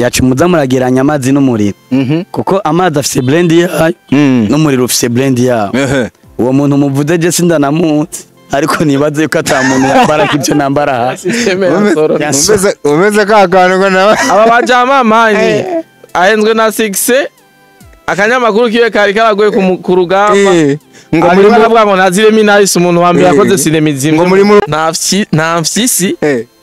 Yacu muza murageranya amazi n'umuriro, kuko amazi afise blend yayo n'umuriro ufise blend yawo. Uwo muntu muvuze je sindanamuzi, ariko nibaze yuko ata muntu yambara ibyo nambara hasi. Umeze ka kantu ngo nawe aba bajama mani ahenzwe na 6 akanyamakuru kiwe kari karagoye ku rugamba ngo muri baravuga ngo ntaziremo inahise umuntu wa mbere yakoze sinema izimwe ngo muri nta mfyisi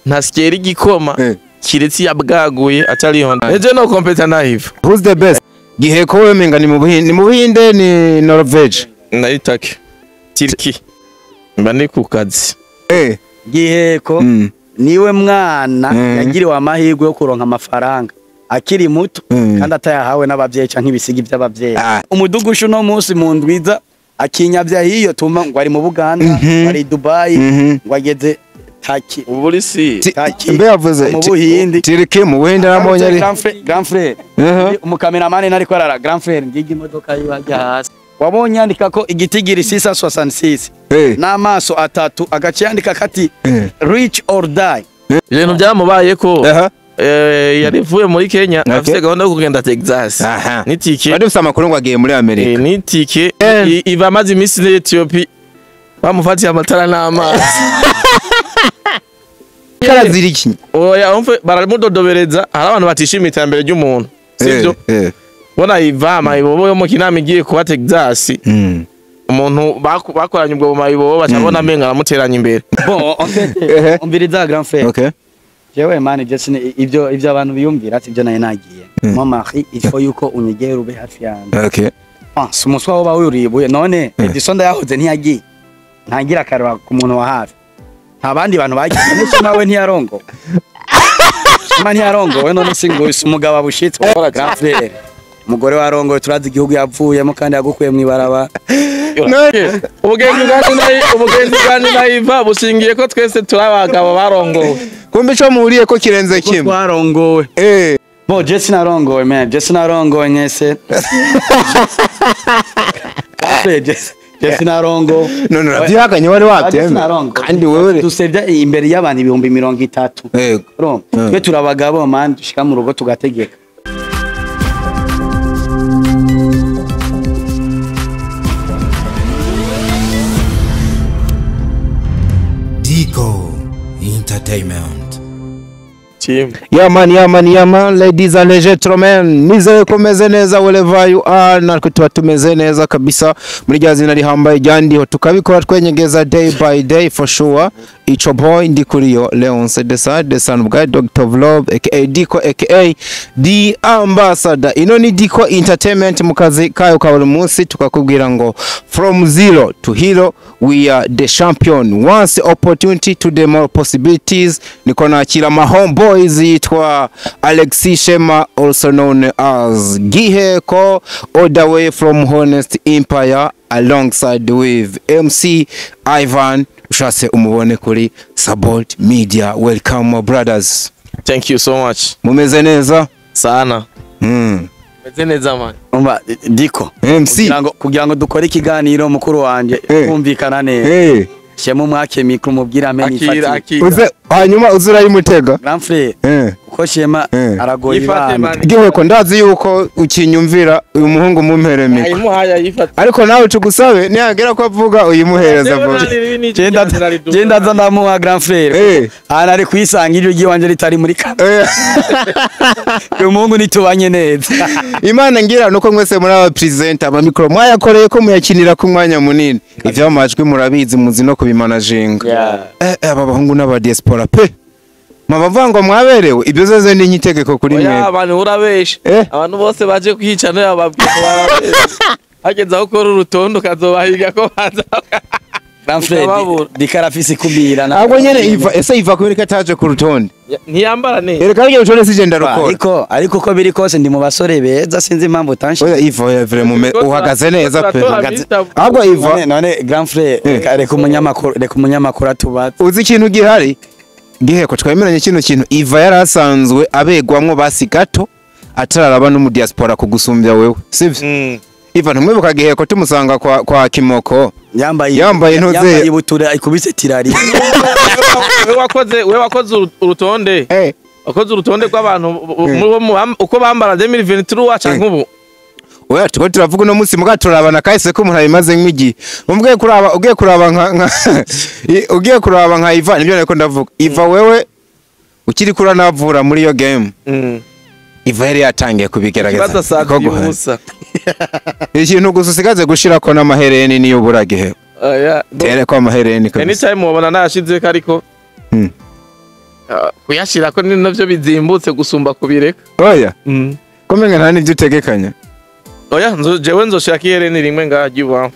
nta sikera igikoma kiretse yabwaguye atarihonda ejo no competa nahiva. Who's the best? Giheko wewe menga ni mu Buhinde, ni mu Buhinde ni Norvege na Turkey. Turkey mba ni ku kazi. Giheko niwe mwana yagiriwe amahirwe yo kuronka amafaranga akiri muto kandi atayahawe n'abavyeyi canke ibisigi by'abavyeyi. Umudugushu no munsi mu ndwiza akinyavya hiyo tuma ngo ari mu Buganda, ari Dubai, ngo ageze Taki. Uburi si Taki. Mbe yavuze mu Buhindi. Turkey mu Buhinde namubonye ari Grand frère. Umukameramani nariko arara Grand frère ngiga imodoka yiwe ajya hasi. Wabonye yandika ko igitigiri 666 n'amaso atatu agace yandika kati rich or die. Ibintu byamubaye ko yarivuye muri Kenya afite gahunda yo kugenda Texas. Nitike. Bari ufite amakuru ngo agiye muri Amerika. Nitike iva amaze iminsi muri Ethiopia bamufatiye amatara n'amazi. Karaziriki. Oya umve baramudodobereza hari abantu batishimiye iterambere ry'umuntu. Sivyo? Bona iva mayibobo yo mu kinama igiye kuba Texas. Umuntu bakoranye ubwo mayibobo bacabona amenga aramuteranya imbere. Bon, en fait, umviriza grand frère. Okay. Jewe mani je ivyo abantu biyumvira sivyo naye nagiye. Mon mari il faut yuko unyegera ube hafi yanjye. Okay. Ah, umuswa wo bawuribuye none Edison ndayahoze ntiyagiye. Ntangira karwa ku muntu wa hafi. Nta bandi bantu bagiye n'ishima we ntiyarongo. Shima ntiyarongo we none singo umugabo abushitse grand frère. Umugore warongoye turazi igihugu yavuyemo kandi yagukuye mu ibaraba. Ubugenzi bwanyu na Iva bushingiye ko twese turi abagabo barongowe. Kumbe ico muhuriye ko kirenze kimwe. Twarongowe. Bo je sinarongowe man, je sinarongowe nyese. Je sinarongo. None uravyihakanye wari wabyemeye. Kandi wewe dusebya imbere y'abantu 30,000. Yego. Twe turabagabo man, dushika mu rugo tugategeka. Dico Entertainment. Team. Yeah man, yeah man, yeah man, ladies and gentlemen, nizeye ko meze neza wherever you are, natwe tuba tumeze neza kabisa muri rya zina rihambaye ryandiho tukabikora twenyegeza day by day for sure. It's your boy Ndikuriyo Leonce Desa, the son of God, Dr. of Love, aka Dico, aka The Ambassador. Ino ni Dico Entertainment mu kazi kayo ka buri munsi tukakubwira ngo from zero to hero we are the champion. Once opportunity to the more possibilities. Niko nakira ma homeboys yitwa Alexis Shema, also known as Giheko, all the way from Honest Empire, alongside with MC Ivan. Ushatse umubone kuri Sabot Media. Welcome my brothers. Thank you so much. Mumeze neza sana. Mumeze neza man. Umva Diko MC kugira ngo dukore ikiganiro mukuru wanje kumvikana neza. Shema umwake mikro mubwira amenye ifati. Uze hanyuma uzura yimutega. Grand frère. Kuko Shema aragoye ibana. Giheko ndazi yuko ukinyumvira uyu muhungu mumpere mikro. Ayimuhaya yifate. Ariko nawe tugusabe nihagera ko avuga uyimuhereza vuba. Genda nza ndamuha grand frère. Hana ari kwisanga iryo giwanje ritari muri kamera. Uyu muhungu nitubanye neza. Imana ngira nuko mwese muri aba presenter ama mikro mwayakoreye ko muyakinira ku mwanya munini. Ivyo amajwi murabizi muzi no kubimanaginga. Aba bahungu n'aba diaspora pe. Mama ngo mwaberewe ibyo zeze ni nyitegeko kuri mwe. Oya abantu urabesha. Abantu bose baje kwica no yababwiye barabesha. Hageze aho ukora urutondo kazobahiga ko baza. Grand frère dikarafisi kubira na. Ahubwo nyene Iva ese Iva kubera ataje ku rutonde. Ntiyambara neza. Ereka ryo rutonde sije ndarukora. Ariko uko biri kose ndi mu basore beza sinzi impamvu utanshi. Oya Iva oya vraiment uhagaze neza pe. Ahubwo Iva none grand frère reka umunyamakuru atubatse. Uzi ikintu gihari? Giheko twemeranye kino kintu Iva yarasanzwe abegwamwo basi gato atararaba no mu diaspora kugusumbya wewe sivyo? Iva ntumwibuka Giheko tumusanga kwa Kimoko yambaye intoze ibutura ikubise tirari. Wewe wakoze urutonde. Wakoze urutonde rw'abantu uko bambara 2023 canke ubu. Oya, tuko turavuga uno munsi, muga turabana kahise ko umuntu abimaze nk'igihe. Umbwiye kuraba, ugiye kuraba nka ugiye kuraba nka Iva, nibyo nariko ndavuga. Iva, wewe ukiri kura navura muri iyo game. Iva yari yatangiye kubigerageza. Ikibazo Ko asaziye guhana. ubusa. Ikintu gusa usigaze gushirako n'amahereni niyo buragihe. Oya. Tere ko amahereni kabisa. Anytime mubona nayashizeko, ariko kuyashirako ni navyo bizimbutse gusumba kubireka. Oya, ko menga nta n'ivyo utegekanya. Oya, jewe nzoshirako ihereni rimwe ngaha ry'iwabo.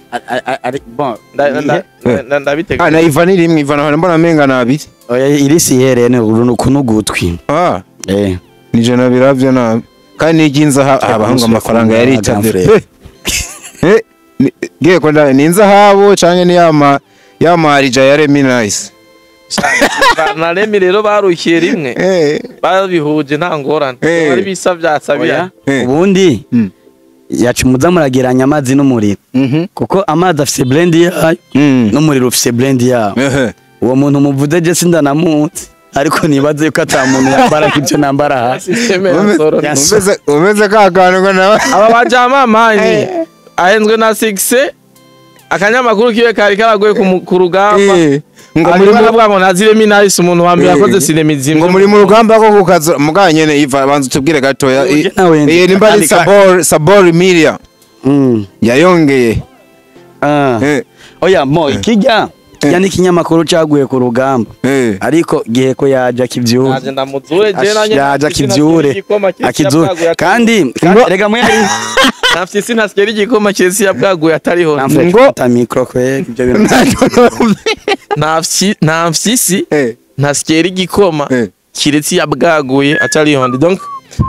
Bon. Ndabitega. Ah, na Iva ni rimwe, Iva nahora mbona menga ni abiri. Oya, iri si iherene, uru n'ugutwi. Ah, Eh. nije nabiravyo nabi. Kandi n'iry'inzaha abahungu amafaranga yaritavye. Grand. Eh, ngiye ko ni inzahabu canke ni yama arija ya Remy Nice. Na Remi rero barukiye rimwe. Babihuje, nta ngorane. Bari bisa vyasabira. Oya. Ubundi yaca umuza murageranya amazi n'umuriro, kuko amazi afise blend yayo n'umuriro ufise blend yawo. Uwo muntu muvuze je sindanamuzi, ariko nibaze yuko ata muntu yambara nk'ibyo nambara hasi. Système ya soro. Umeze ka kantu ngo nawe. Aba bajama mani ahenzwe na 6 akanyamakuru kiwe kari karagoye ku rugamba. Ngo ngo muri muri baravuga ngo naziremi nice, umuntu wa mbere yakoze sinema izimvye. Ngo muri mu rugamba rwo kukaza muga nyene. Iva, banza utubwire gatoya. Uje nawe Iyi nimba ari Sabor Milia yayongeye. Ah. Oya, mo ikijya kijya ni ikinyamakuru caguye ku rugamba, ariko gihe ko yaje akivyura. Naje ndamuzure je nanye. Yaje akivyure, akizure kandi rega mwe Nafise ntasyera igikoma kiretse yabwaguye atariho. Ngo- ta micro kwe ibyo bintu. Nta mfyisi ntasyera igikoma kiretse yabwaguye atariho. Donc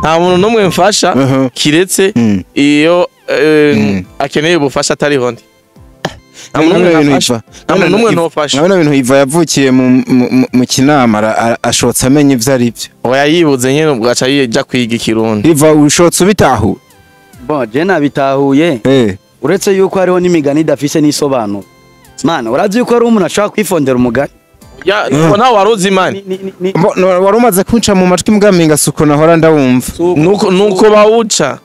nta muntu n'umwe mfasha kiretse iyo akeneye ubufasha atariho ndi. Nta muntu n'umwe nafasha. Nta muntu n'umwe ntofasha. Nkabona ibintu Iva yavukiye mu Kinama, ashotse amenya ivyo ari byo. Oya, yibuze nyene ubwo aca yija kwiga ikirundi. Iva, ushotse ubitahura? Bon, je nabitahuye, uretse yuko hariho n'imigani idafise n'isobanuro. Mana, urazi yuko hari umuntu ashobora kwifondera umugani. Ya, ntawe wari uzi mani. Wari umaze kunca mu matwi mbwamenga suko nahora ndawumva. Nuko bawuca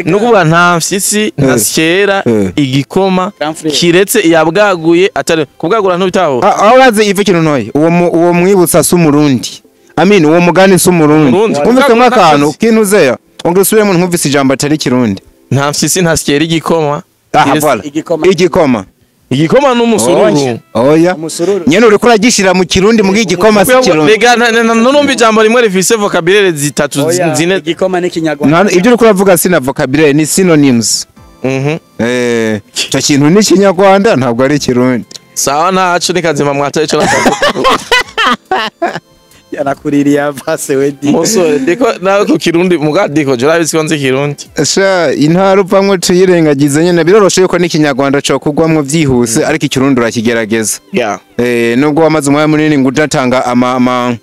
nukuvuga nta mfyisi ntasyera igikoma Grand frère. kiretse yabwaguye atari kubwagura, ntubitaho. Ah, aho urazi Iva ikintu ntoyi, uwo mwibutsa si umurundi, amin, uwo mugani si umurundi. Umurundi. Wumvise nk'akantu kintuzeya, ongera usubiremo nkumvise ijambo atari kirundi. Nta mfyisi ntasyera igikoma Aha. Kiretse- Voilà. Igikoma. Igikoma. Igikoma n'umusururu. Oya. Umusururu. Nyene uriko uragishira mu kirundi, muga igikoma si kirundi. Rega nunumva ijambo rimwe rifise vocabulaire zitatu, Oya, zine. igikoma n'ikinyarwanda. Ibyo uriko uravuga sina vocabulaire, ni synonyms. Ico kintu ni ikinyarwanda, ntabwo ari ikirundi. Sawa, ntaco ni kazima mwata ico natavuga. Yarakuririye avase we di. Musore diko nawe ku kirundi muga diko je urabizi ko nzi kirundi. Sha, intara upamwo tuyirengagize nyene, biroroshe yuko n'ikinyarwanda co kugwamwo vyihuse, ariko ikirundi urakigerageza. Yeah. Nubwo wamaze umwanya munini ngo udatanga ama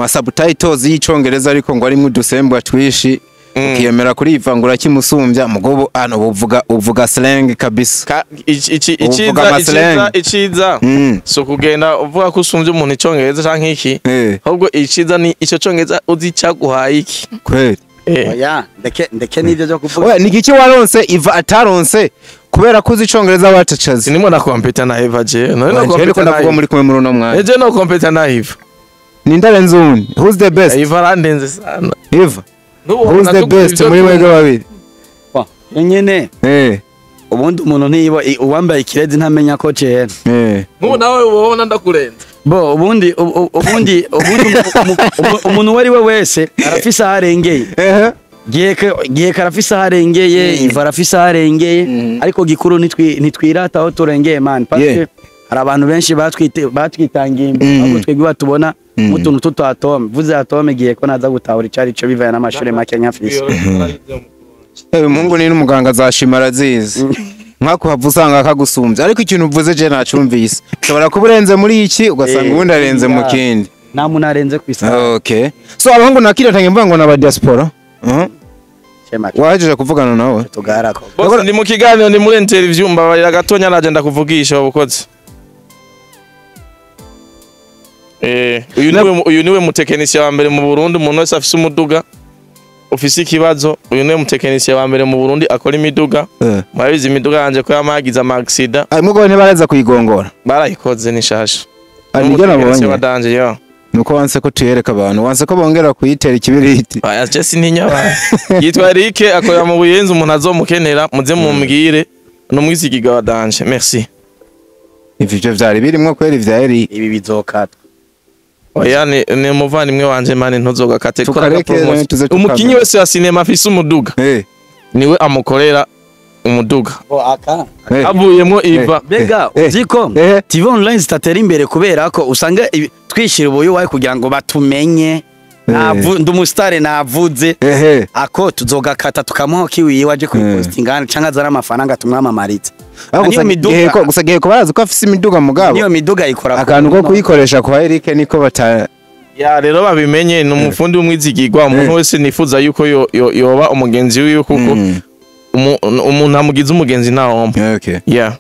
subtitles y'icongereza, ariko ngo arimwo udusembwa twishi, ukiyemera kuri iva ngo urakimusumbya, mugobo hano uvuga slang kabisa. Ici Uvuga iciza amaslang. iciza iciza si ukugenda uvuga ko usumbye umuntu icongereza canke iki, ahubwo iciza ni ico congereza uzi icaguhaye iki. Kweli. Oya, ndeke n'ibyo byo kuvuga. Oya, ni igiki waronse Iva ataronse kubera ko uzi icongereza watacaze? Sinimo na kompeta na Eva je none no Wanje ariko kompeta na ndavuga Eva. muri kumwe muri uno mwanya. Eje no kompeta na Eva. Ninde arenze uwundi? Who's the best? Eva arandenze sana. Iva, N'ubu who's the natugura best ivyo muri mwebwe babiri? Bon, nyene ubundi umuntu ntiyibo uwambaye ikirezi ntamenya ko cera. Nk'ubu nawe ubona ndakurenza. Bo ubundi umuntu uwo ari we wese arafise aho arengeye. Gihe karafise aho arengeye, Iva arafise aho arengeye, ariko gikuru nitwirata aho turengeye man, parce que hari abantu benshi batwitangiye imbere, ahubwo twebwe batubona nk'utuntu tut'atome vuze atome. Gihe ko naza gutahura icari ico bivaye n'amashuri make nyafise. Umuhungu ni n'umuganga azashima arazizi, nkakuhava usanga akagusumbya, ariko ikintu uvuze je nacumvise, ushobora kuba urenze muri iki ugasanga ubundi arenze mu kindi. Nta muntu arenze ku isaha. Okay, so abahungu nakiratange mvuga ngo n'aba diaspora. Shema. Wahejeje kuvugana nawe? Tugarako. Bose ndi mu kiganiro, ni muri interview, mbabarira gatonya naje ndakuvugisha ubukozi. Uyu niwe mutekinisiye wa mbere mu Burundi, umuntu wese afise umuduga ufise ikibazo, uyu niwe mutekinisiye wa mbere mu Burundi akora imiduga. Murabizi imiduga yanje ko yamagize ama accident. Ay mugo ntibaraza kuyigongora. Barayikoze ni shasha. Ari nibyo nabonye. Wa danje yo. Nuko wanse ko tuyereka abantu, wanse ko bongera kuyitera ikibiriti. Aya je sintinya abantu. Yitwa Eric akorera mu Buyenzi, umuntu azomukenera muze mumbwire, numwisigiga wa danje. Merci. Ivyo vyari birimwo kweri vya Eric. Ibi bizokatwa. Oya ni umuvandimwe wanje mani ntuzogakate. Tukareke. Umukinyi wese wa sinema afise umuduga. Niwe amukorera umuduga. Bo aka. Avuyemwo Iva. Bega uziko TV online zitatera imbere kubera ko usanga twishira ubuyu waye kugira ngo batumenye. Ndi umusitare navuze. Ako tuzogakata tukamuha kiwiye waje kuyipostinga canke azara amafaranga tumwamamaritse. Gusa Giheko barazi ko afise imiduga mugabo. Niyo miduga ikora akantu ko kuyikoresha kwa Eric niko bata ya rero babimenye ni umufundi w'umwizigirwa, umuntu wese nifuza yuko yoba umugenzi wiwe kuko umuntu amugize umugenzi ntahomba. Okay. Yeah.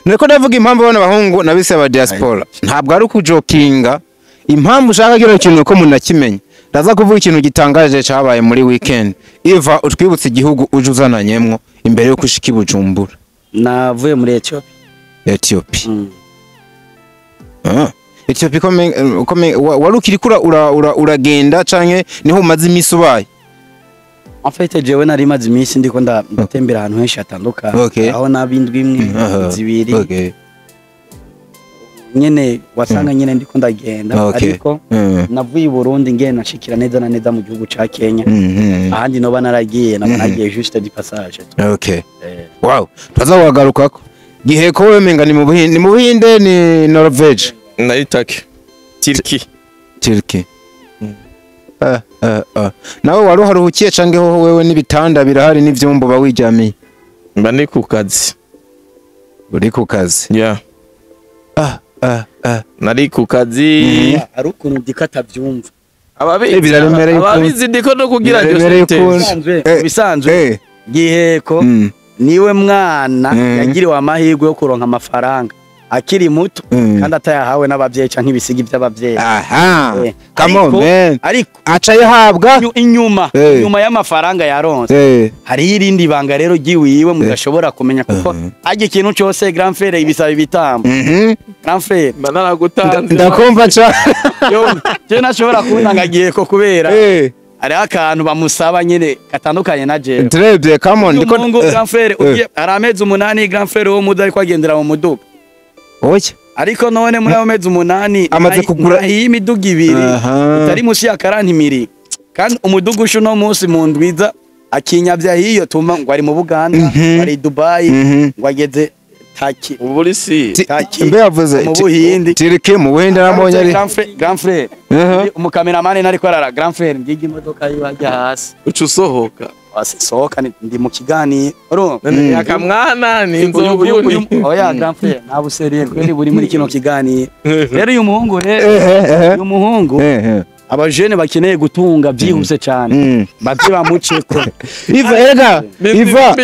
Niko ndavuga impamvu bana bahungu nabise aba diaspora. Ntabwo ari ukujokinga, impamvu ushaka kiro kintu ko munakimenya. Ndaza kuvuga ikintu gitangaje cabaye muri weekend. Iva utwibutse igihugu uje uzananyemwo imbere yo kushika Bujumbura. Navuye muri Ethiopia. Ethiopia. Ethiopia kome wari ukirikura uragenda canke niho umaze imisi ubaye? En fait jewe nari maze imisi ndiko ndatembera ahantu henshi hatandukanye. Aho nabindwi imwe zibiri. Nyene wasanga nyene ndiko ndagenda ariko navuye i Burundi ngenda nashikira neza na neza mu gihugu ca Kenya. Ahandi noba naragiye nabanagiye juste du passage. Okay. Wow, tuzawagarukako. Giheko wewe menga ni mu Buhinde, ni mu Buhinde ni Norvege. Nari Turkey. Turkey. Nawe wari uharuhukiye canke hoho wewe n'ibitanda birahari n'ivyumba bawijamiye? Mba ndi ku kazi. Uri ku kazi? Yeah. Nari ku kazi. Ari ukuntu ndiko atavyumva. Ababizi ndiko no kugira bisanzwe. Giheko niwe mwana yagiriwe amahirwe yo kuronka amafaranga akiri muto kandi atayahawe n'abavyeyi canke ibisigi by'abavyeyi. Aha. Come on man. Ariko aca yahabwa inyuma inyuma y'amafaranga yaronse. Hari irindi banga rero giwiwe mudashobora kumenya kuko ajye ikintu cyose grand frère ibisaba ibitambo. Grand frère naragutanze. Ndakumva cha. Yo je nashobora kubona Giheko kubera ari akantu bamusaba nyene katandukanye na jewe. Trebye come on ndiko grand frère ugiye aramezi 8 grand frère wo muda ariko agendera mu muduga. Oya. Ariko none muri ayo mezi 8 amaze kugura iyi miduga ibiri itari musi ya 40 kandi umuduga usho no munsi mu ndwiza akinyavya hiyo tuma ngo ari mu Buganda ari Dubai ngo ageze Taki uburi si Taki mbe yavuze mu Buhindi Turki mu Buhindi namubonye ari grand frère umukameramani nariko arara grand frère ngiga imodoka yiwe ajya hasi ucu usohoka sohoka ndi mu kiganiro urumva akamwana ni inzovu oya grand frère nta buseriye kweri buri muri kino kiganiro rero uyu muhungu rero uyu muhungu abajene bakeneye gutunga byihuse cyane bavye bamuceko Iva erega Iva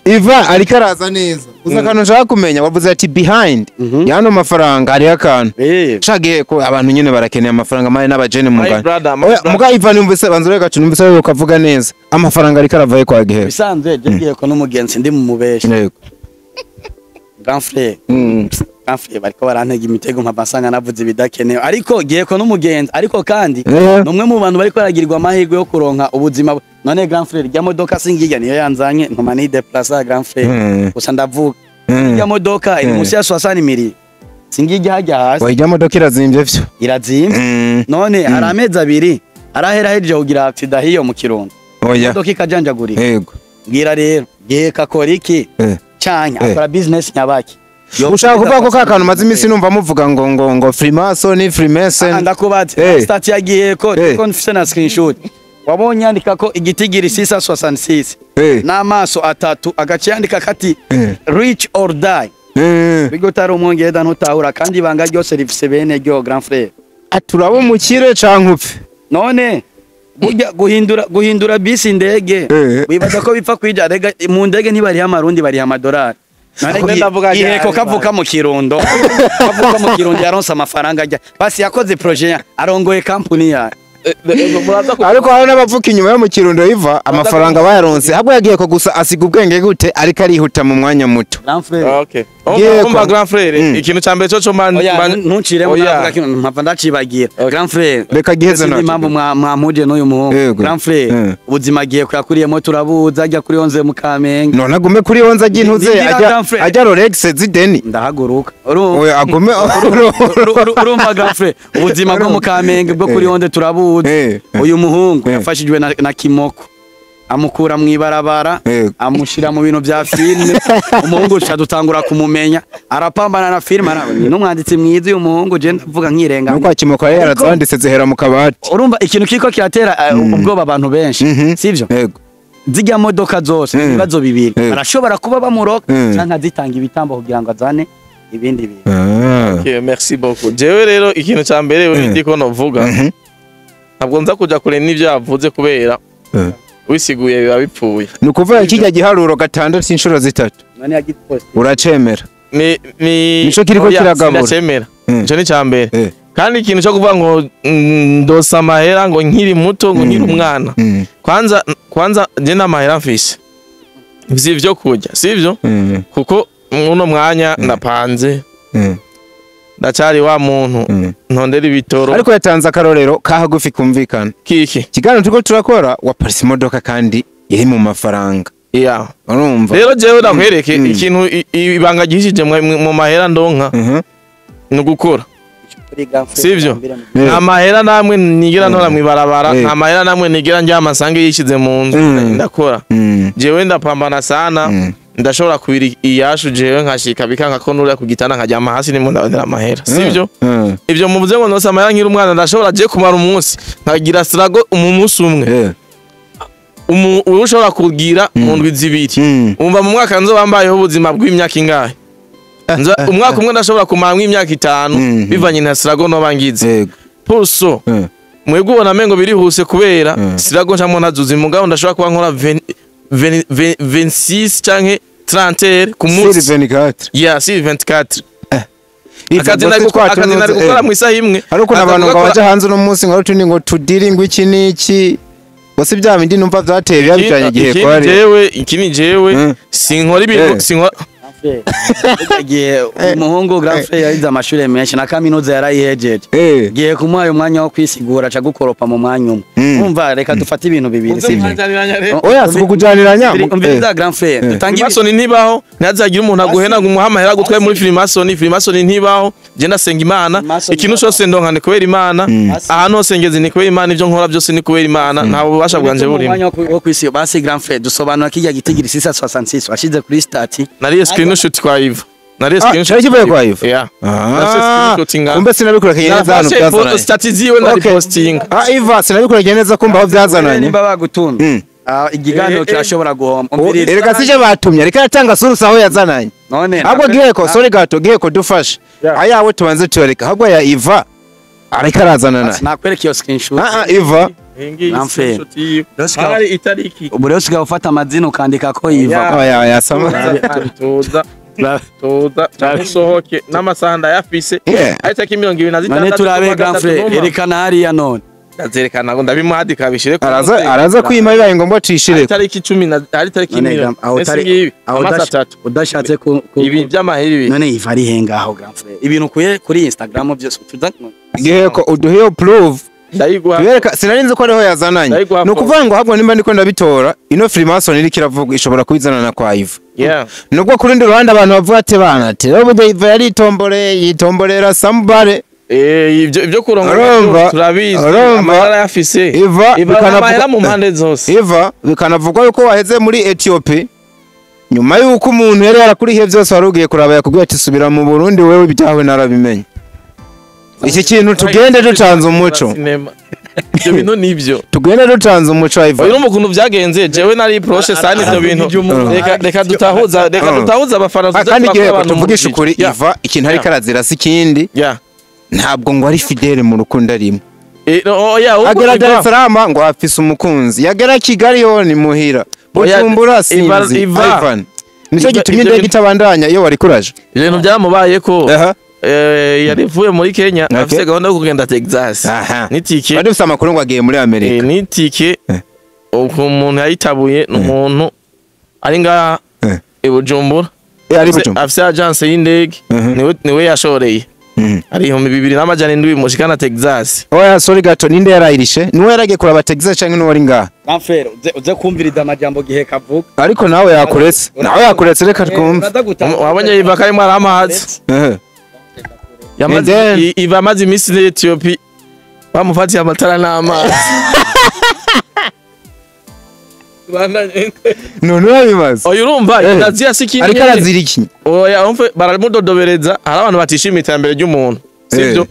Iva ariko araza neza uza akantu nshaka kumenya wavuze ati behind yano mafaranga ari akantu shagiye ko abantu nyine barakeneye amafaranga mane n'abajene mu Rwanda muga Iva numvise banza reka numvise rero ukavuga neza amafaranga ariko aravaye kwa Giheko bisanzwe je Giheko n'umugenzi ndi mu mubeshe yego grand frère grand frère bariko barantega imitego mpava nsanga navuze ibidakenewe ariko Giheko n'umugenzi ariko kandi numwe mu bantu bariko baragirwa amahirwe yo kuronka ubuzima none grand frère rya modoka singirya niyo yanzanye ntuma ni déplacer grand frère gusa ndavuga rya modoka iri musi ya 60 mili singirya hajya hasi oya rya modoka irazimvye vyo irazimvye none hari amezi abiri arahera heje kugira accident hiyo mu Kirundo oya modoka ikajanjagurika yego mbwira rero Giheko akora iki canke akora business nyabaki ushaka kuvuga ko kakantu maze imisi numva muvuga ngo ngo ngo Freemason Freemason ndakubaze stat ya Giheko ko mfise na screenshot wabonye yandika ko igitigiri 666 n'amaso atatu agace yandika kati rich or die bigo tari umwongereza ntutahura kandi ibanga ryose rifise bene ryo grand frère aturabo mukire canke upfe none burya guhindura bisi indege wibaza ko bipfa kwija rega mu ndege ntibariha amarundi bariha amadolari Iheko kavuka mu Kirundo. Kavuka mu Kirundo yaronse amafaranga ajya. Basi yakoze projet arongoye company ya. Ariko hari n'abavuka inyuma yo mu Kirundo iva amafaranga bayaronse ahubwo yagiye ko gusa asiga ubwenge gute ariko arihuta mu mwanya muto. Okay. Umva grand frère ikintu ca mbere cyo man ntuciremo navuga kino mpava ndacibagira. Grand frère reka giheze naco. Impamvu mwampuje n'uyu muhungu. Grand frère ubuzima agiye kuyakuriyemo turabuza ajya kuri onze mu Kamenge. None agume kuri onze ajya intuze ajya Rolex zideni. Ndahaguruka. Oya agume urumva grand frère ubuzima bwo mu Kamenge bwo kuri onze turabuza. Uyu muhungu yafashijwe na Kimoko amukura mu ibarabara amushira mu bintu bya filme umuhungu dutangura kumumenya arapambana na filme n'umwanditsi mwiza uyu muhungu je ndavuga nkirenga nuko Kimoko yari yarazanditse zihera mu kabati. Urumva ikintu kiko kiratera ubwoba abantu benshi sivyo zijya modoka zose ibibazo bibiri arashobora kuba bamuroka canka zitanga ibitambo kugira ngo azane ibindi bintu. Okay, merci beaucoup. Jewe rero ikintu ca mbere we ndiko novuga ntabwo nza kuja kure n'ivyo yavuze kubera wisiguye biba bipfuye. Ni ukuvuga kijya giharuro gatandatu inshuro zitatu uracemera ni nico kiriko kiragabura ndacemera ico ni ca mbere. Kandi ikintu cyo kuvuga ngo ndosa amahera ngo nkiri muto ngo nkiri umwana kwanza je n'amahera mfise ivyo kurya sivyo kuko uno mwanya ndapanze ndacari wa muntu ntondera ibitoro. Ariko yatanze akarorero kahagufi kumvikana kiki kiganiro turiko turakora wa parisi imodoka kandi iri mu mafaranga. Yeah. Urumva rero jewe ndakwereke ikintu ibanga gihishije mu mahera ndonka ni gukora sivyo. Nta mahera namwe nigera ntora mwibarabara, nta mahera namwe nigera njya sange yishize mu nzu ndakora. Jewe ndapambana sana ndashobora kubira iyashu jewe nkashika bikanka ko nurira ku gitanda nkajyama hasi nimo ndabonera amahera sivyo. Ivyo muvuze ngo nose amahera nkiri umwana ndashobora je kumara umunsi nkagira sirago umunsi umwe ushobora kugira mu ndwi zibiri umva mu mwaka nzo bambayeho ubuzima bw'imyaka ingahe umwaka umwe ndashobora kumara imyaka 5 bivanye na sirago no bangize puso mwebwe ubona mengo birihuse kubera sirago ncamwo nazuze mugabo ndashobora kuba nkora 26 canke 30 ku munsi. 24. Yeah, si 24. Akazi nari gukora mu isaha imwe. Ariko nabantu ngo baje hanze no munsi ngo rutundi ngo tudiri ngo iki niki. Bose bya bindi numva vyateye byabijanye igihe ko ari. Jewe iki ni jewe sinkora ibintu sinkora. Gihe umuhungu grand frère yarize amashure menshi na kaminuza yarayihejeje. Gihe kumuhaye umwanya wo kwisigura aca gukoropa mu mwanya umwe. Umva reka dufate ibintu bibiri sivyo. Oya sikukujaniranya. Umviriza grand frère dutange Freemason ntibaho ntazagira umuntu aguhena ngo umuha amahera gutwaye muri Freemason. Freemason ntibaho je ndasenga Imana ikintu cyose ndonka ni kubera Imana ahantu hose ngeze ni kubera Imana ivyo nkora byose ni kubera Imana nta bubasha bwanje burimo. Umwanya wo kwisigura basi grand frère dusobanura kijya gitigiri 666 washize kuri stati nariye screenshot kwa Iva. Nariye screenshot kivuye kwa Iva. Yeah. Kumbe sinabikora neza hano byazananye. Stati ziwe nari posting. Iva sinabikora neza kumba aho byazananye. Nimba bagutumye. Igiganiro kirashobora guhomba. Erega sije batumye reka yatanga source aho yazananye. None ahubwo giheko sorry gato giheko dufashe. Ayawe tubanze tubareka ahubwo ya Iva areka arazanana. Nakwereka iyo screenshot. Iva hari itariki. Ubu rero usigaye ufata amazina ukandika ko Iva. Oya oya sama. Tuza tusohoke n'amasaha ndayafise. Ari tariki 26. None turabe grand frère erekana hariya none. Ndazerekana ngo ndabimuhadika bishire ko araza kwima bibaye ngombwa cishire. Tariki 10 na ari tariki 10. Udashatse ku ibi by'amaheri ibi. None Iva ari henga aho grand frère. Ibintu kuye kuri Instagram byose tuza. Giheko uduhe proof. Ndayiguha. Bereka sinarinze ko ariho yazananye. No kuvuga ngo ahubwo nimba ndiko ndabitora ino Freemason iri kiravuga ishobora kubizanana kwa Iva. Yeah. Nubwo kuri ndi ruhande abantu bavuga ati bana ati rero Iva yari itombore yitomborera sambare. Ibyo kurongora turabizi amahera yafise. Iva bikanavugwa mu mpande zose. Iva bikanavugwa yuko waheze muri Ethiopia nyuma yuko umuntu yari yarakurihiye byose warugiye kuraba yakubwiye ati subira mu Burundi wewe ibyawe narabimenye. Iki kintu tugende ducanze umuco. Ibyo bintu nibyo. Tugende ducanze umuco Iva. Oyo n'ukuntu byagenze jewe nari proche sani ibyo bintu. Reka dutahuza abafana kandi gihe tuvugisha ukuri Iva ikintu ari karazira si kindi. Ntabwo ngo ari fidele mu rukundo arimo. Agera Dar es Salaam ngo afise umukunzi. Yagera Kigali ho ni muhira. Bujumbura sinzi. Ivan. Nico gitumye indege itabandanya iyo wari kuraje. Ibintu byamubaye ko yari muri Kenya afise gahunda yo kugenda Texas. Nitike. Bari bafise amakuru ngo agiye muri Amerika. Nitike. Umuntu yayitabuye n'umuntu ari nga i Bujumbura. Afise agence y'indege niwe yashoreye. Ari 2700 mushikana Texas. Oya sorry gato ninde yarayirishe? Niwe yaragiye kuraba Texas canke niwe ari ngaha? Amfero uze kumviriza amajambo gihe kavuga. Ariko nawe yakuretse. Nawe yakuretse reka twumve. Wabonye Iva karimo aramazi. Yamaze Iva amaze imisi muri Ethiopia bamufatiye amatara n'amazi. None urabibaza. Oya urumva irazira sikini. Ariko arazira iki? Oya umve baramudodobereza hari abantu batishimiye iterambere ry'umuntu. Sivyo?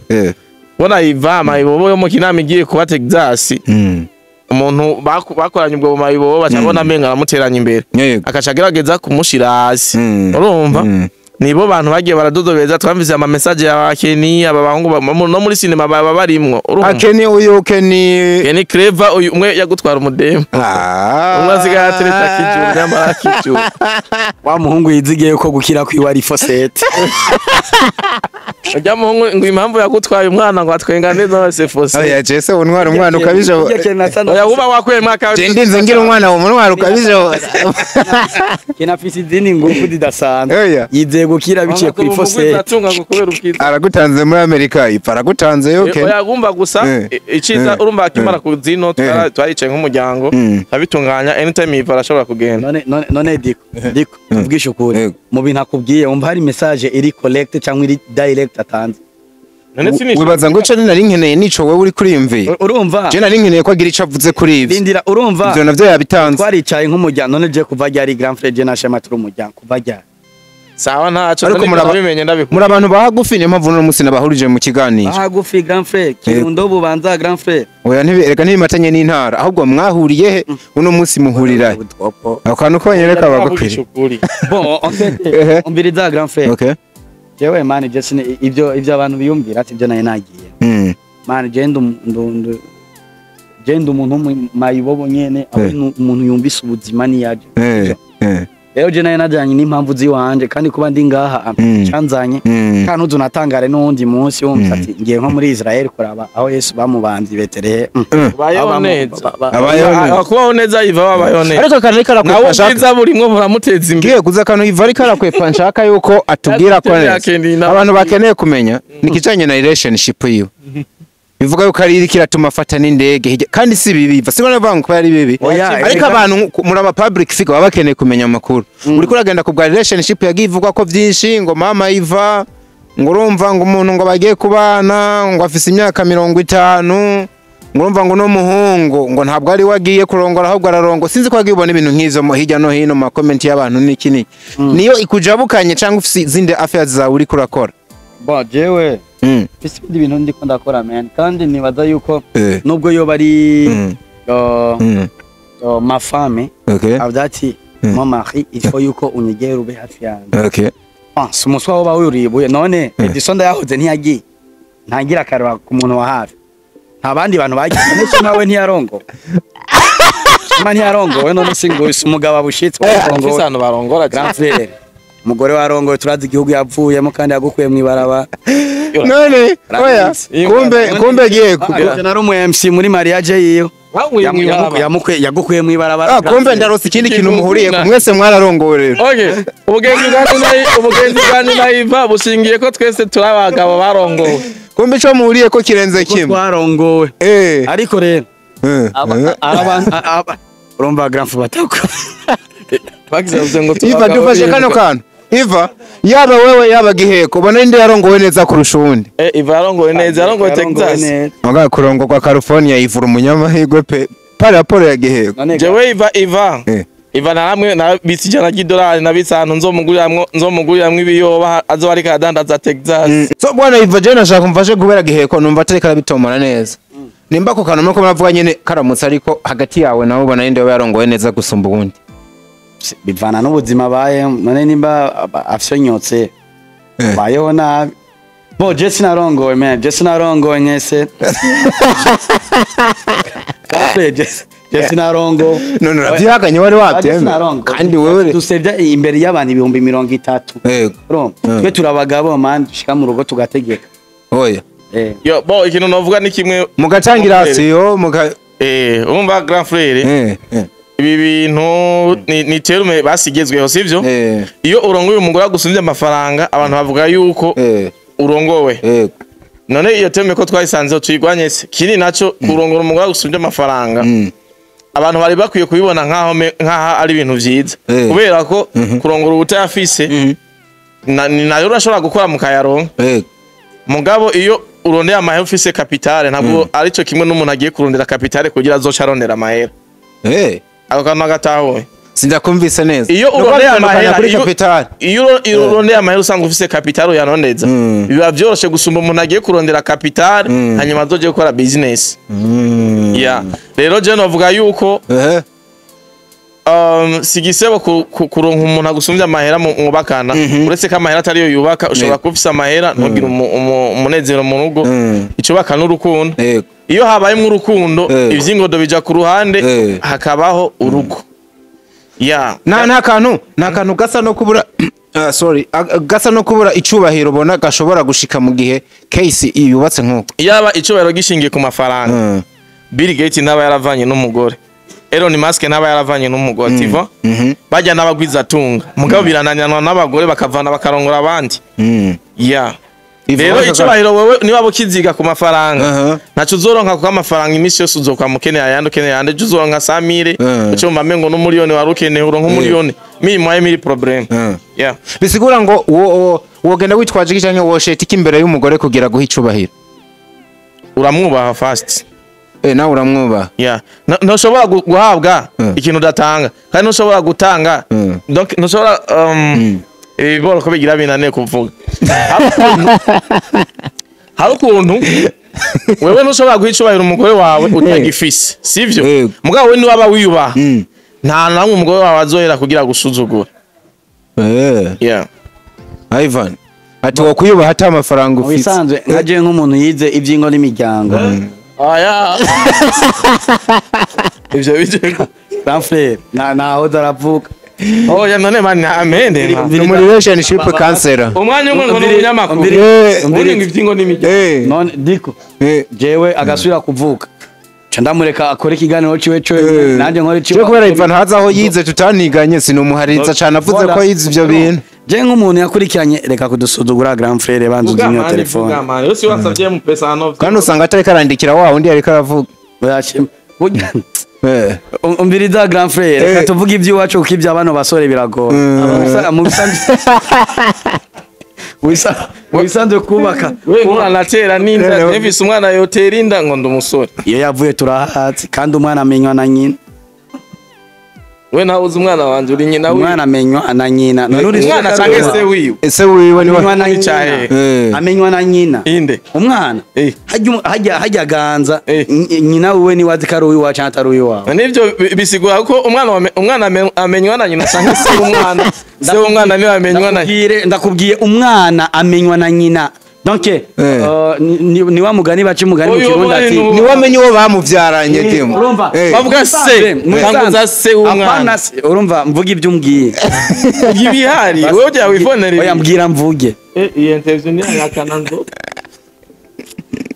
Bona Iva mayibobo yo mu kinama igiye kuba Texas. Umuntu bakoranye ubwo mayibobo bacabona amenga aramuteranya imbere. Akaca agerageza kumushira hasi. Urumva? Nibo bantu bagiye baradodobeza twamvise ama message ya Kenny aba bahungu no muri cinema baba barimwo. Urumva? Kenny uyu Kenny Clever uyu umwe yagutwara umudemu. Umwe asigaye atereta kijuru nyamara kijuru. Wa muhungu yizigiye ko gukira kwiwa ari fosete. Ujya muhungu ngo impamvu yagutwaye umwana ngo atwenga neza wese fosete. Oya jese untwara umwana ukabije. Oya uba wakuye mwaka. Je ndinze ngira umwana wo munwara ukabije. Kena afise izindi ngufu zidasanzwe. Yizeye gukira biciye ku ifosete. Aragutanze muri Amerika ipfa aragutanze yo okay. Oya gumba gusa iciza urumva akimara kuzino twaricaye nk'umuryango abitunganya anytime iva arashobora kugenda. None Diko tuvugishe ukuri mu bintu akubwiye umva hari message iri collect cyangwa iri direct atanze. Wibaza ngo ico nari nkeneye nico wewe uri kuriyumviye. Urumva? Je nari nkeneye ko agira ico avuze kuri ivyo. Lindira urumva? Ivyo navyo yabitanze. Twaricaye nk'umuryango none je kuva ryari grand frère je na Shema turi umuryango kuva ryari. Sawa ntaco ariko murabimenye ndabikora. Muri abantu bahagufi niyo mpamvu no musi nabahurije mu kiganiro. Bahagufi grand frère Kirundo bubanza grand frère. Oya reka ntibimatanye n'intara ahubwo mwahuriye he uno musi muhurira. Akantu ko nyereka abagukwiriye. Bon en fait umbiriza grand frère. Okay. Jewe mani je sine ivyo abantu biyumvira ati byo naye nagiye. Mani je ndu umuntu mayibobo nyene aho umuntu yumvise ubuzima ni yaje. Rero je naye najanye n'impamvu ziwanje kandi kuba ndi ngaha canzanye kandi uzunatangare n'uwundi munsi wumva ati ngiye nko muri Israel kuraba aho Yesu bamubanzi Betlehem. Abayeho neza. Kubaho neza Iva babayeho neza. Ariko kantu ariko arakwepa nshaka. Nawe burimwo buramuteza imbere. Ngiye kuza kantu Iva ariko arakwepa nshaka yuko atubwira ko neza. Abantu bakeneye kumenya nikijanye na relationship yiwe. Bivuga yuko ari iriko iratuma afata n'indege kandi si bibi biva sibona bavuga ko ari bibi ariko abantu muri aba public figure baba bakeneye kumenya amakuru. Uriko uragenda ku bwa relationship yagiye ivugwa ko byinshi ngo mama Iva ngo urumva ngo umuntu ngo bagiye kubana ngo afise imyaka 50 ngo urumva ngo no muhungu ngo ntabwo ari wagiye kurongora ahubwo ararongo sinzi ko yagiye ubona ibintu nk'izo hirya no hino mu comment y'abantu niki niki niyo ikujabukanye cyangwa ufise izindi affairs zawe uriko urakora. Bon jewe mfise ibindi bintu ndiko ndakora man kandi nibaza yuko nubwo yo bari ma femme avuga ati mon mari il faut yuko unyegera ube hafi yanjye. Okay. Si umuswa woba wuribuye none Edison ndayahoze ntiyagiye ntangira akareba ku muntu wa hafi nta bandi bantu bagiye nese nawe ntiyarongo Shema ntiyarongowe none singo umugabo abushitse Afise ahantu barongora grand frère umugore warongowe turazi igihugu yavuyemo kandi yagukuye mu ibaraba. None oya kumbe giye nari umu MC muri mariage yiwe yagukuye mu ibarabara. Kumbe ndarose ikindi kintu muhuriye mwese mwararongowe rero. Okay ubugenzi bwanyu na Iva bushingiye ko twese turi abagabo barongowe. Kumbe ico muhuriye ko kirenze kimwe twarongowe. Ariko rero urumva grand frère batako bagize ngo Iva dufashe kano kantu. Iva yaba wewe yaba giheko ubona inde yarongowe neza kurusha uwundi. Iva yarongowe neza yarongowe Texas. Muga kurongorwa California ivura umunyamahirwe pe par rapport ya giheko. Jewe Iva Iva naramwe nabitse $100 nabitse ahantu nzomuguriramwo ibiyoba azoba ariko aradandaza Texas. So bwana Iva je nashaka mfashe kubera giheko numva atariko arabitomora neza. Nimba ko kantu muriko muravuga nyene karamutse ariko hagati yawe nawe ubona inde yarongowe neza gusumba uwundi. Bivana n'ubuzima baye none nimba afyonyotse bayeho nabi. Bo je sinarongowe man je sinarongowe nyese. Sinarongo. None uravyihakanye wari wabyemeye. Kandi wewe dusebya imbere y'abantu 30,000. Yego. Urumva? Twe turabagabo man dushika mu rugo tugategeka. Oya. Yo bo ikintu novuga ni kimwe mugatangira asiyo muga urumva grand frère. Ibi bintu ni terme basigezweho sivyo? Iyo urongoye umugore agusumvye amafaranga abantu bavuga yuko urongowe. None iyo terme ko twayisanzeho tuyigwanye se kini naco kurongora umugore agusumvye amafaranga abantu bari bakwiye kubibona nkaho nkaha ari ibintu vyiza kubera ko kurongora ubutayafise nayo urashobora gukora mu kayaronka. Mugabo iyo urondeye amahera ufise kapitale ntabwo arico kimwe n'umuntu agiye kurondera kapitale kugira azoca arondera amahera. Ako kantu gatahuye. Sindakumvise neza. Iyo urondeye amahera kuri kapitale, iyo urondeye amahera usanga ufise kapitale uyanondeza biba vyoroshe gusumba umuntu agiye kurondera kapitale hanyuma azoje gukora business. Yeah. Rero je novuga yuko sigisebo kuronka umuntu agusumvya amahera mwubakana uretse ko amahera atariyo yubaka ushobora kuba ufise amahera ntugire umunezero mu rugo icubaka n'urukundo. Iyo habayemwo urukundo ivyingodo bija ku ruhande hakabaho urugo. Yeah. Nta kantu gasa no kubura sorry gasa no kubura icubahiro bona gashobora gushika mu gihe case yubatse nkuko. Yaba icubahiro gishingiye ku mafaranga Bill Gates ntaba yaravanye n'umugore, Elon Musk ntaba yaravanye n'umugore tiva bajya n'abagwiza tunga mugabo birananyanwa n'abagore bakavana bakarongora abandi. Yeah. Rero icubahiro wewe niba bukiziga ku mafaranga ntaco uzoronka kuko amafaranga imisi yose uzokwa mukeneye ayandi ukeneye ayandi ejo uzoronka 100,000 uco mame ngo n'umuliyoni wari ukeneye uronka umuliyoni mimi miri problem. Yeah. Bisigura ngo wogenda witwaje iki canke wosheta iki imbere y'umugore kugira guha icubahiro? Uramwubaha fast. Nawe uramwubaha. Yeah. Ntushobora guhabwa ikintu udatanga kandi ntushobora gutanga donc ntushobora ibiboro ko bigira binaniye kuvuga. Hari ukuntu wewe ntushobora guha icubahiro umugore wawe utagifise sivyo? Mugabo we niwaba wiyubaha nta namwe umugore wawe azohera kugira gusuzugura. Yeah. Ivan ati wokwiyubaha ata amafaranga ufise. Ubisanzwe nkaje nk'umuntu yize ivyingo n'imiryango. Aya. Ivyo bijeko. Grand frère naho daravuka. Oya none man amende ni muri relationship cancer. Umwanya umwe ngo n'umunyamakuru. Ubundi ngo ivyingo n'imiryango. None diko jewe agasubira kuvuka. Ca ndamureka akora ikiganiro ciwe cyo nanje nkore ciwe. Kubera Ivan hazaho yize tutaniganye sinumuharitsa cyane avuze ko yize ivyo bintu. Je nk'umuntu yakurikiranye reka kudusuzugura grand frère banzu zinyo telefone. Yose wasavye mu pesa hano. Kandi usanga atari karandikira wa undi ariko aravuga. Umviriza grand frère reka tuvuge iby'iwacu kuko ibya bano basore biragora. Wisanzwe kubaka. We umwana atera n'inda, Davis umwana yotera inda ngo ndi umusore. Iyo yavuye turahatse kandi umwana amenywa na nyina. We nawe uzi umwana wanje uri nyina wiwe. Umwana amenywa na nyina. None uri umwana canke se wiwe. Ese wiwe ni amenywa na nyina. Inde. Umwana. Hajya ganza nyina wiwe ni wazi ko ari uwiwawe canke atari uwiwawe. Nivyo bisigura ko umwana amenywa na nyina canke se umwana. Se umwana niwe amenywa na nyina. Ndakubwiye umwana amenywa na nyina. Donc ni wa mugani baca umugani mu Kirundi ati ni wamenye uwo bamuvyaranye dimo. Urumva bavuga se ntanguza se w'umwana. Urumva mvuga ibyo umbwiye. Ibihari wewe ujya wifonera. Oya mbwira mvuge. Iyi interview ni yakana nzo.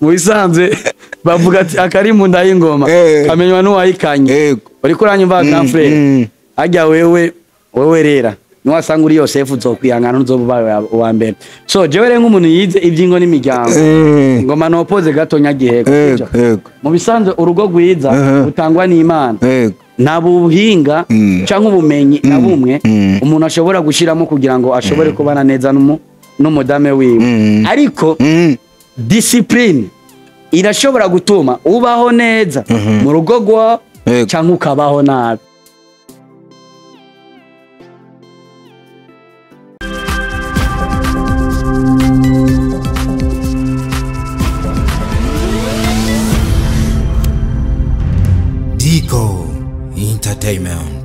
Mubisanzwe bavuga ati akari mu nda y'ingoma kamenywa n'uwayikanye. Uriko uranyumva grand frère. Ajya wewe rera. Niwasanga uri Yosefu uzokwihangana ntuzoba uwa mbere. So jewe rero nk'umuntu yize ibyingo n'imiryango ngoma nopoze gato nyagiheko. Mu bisanzwe urugo rwiza rutangwa n'Imana. Nta buhinga canke ubumenyi na bumwe umuntu ashobora gushiramo kugira ngo ashobore kubana neza n'umudame wiwe. Ariko discipline irashobora gutuma ubaho neza mu rugo rwawe canke ukabaho nabi. Dico Entertainment.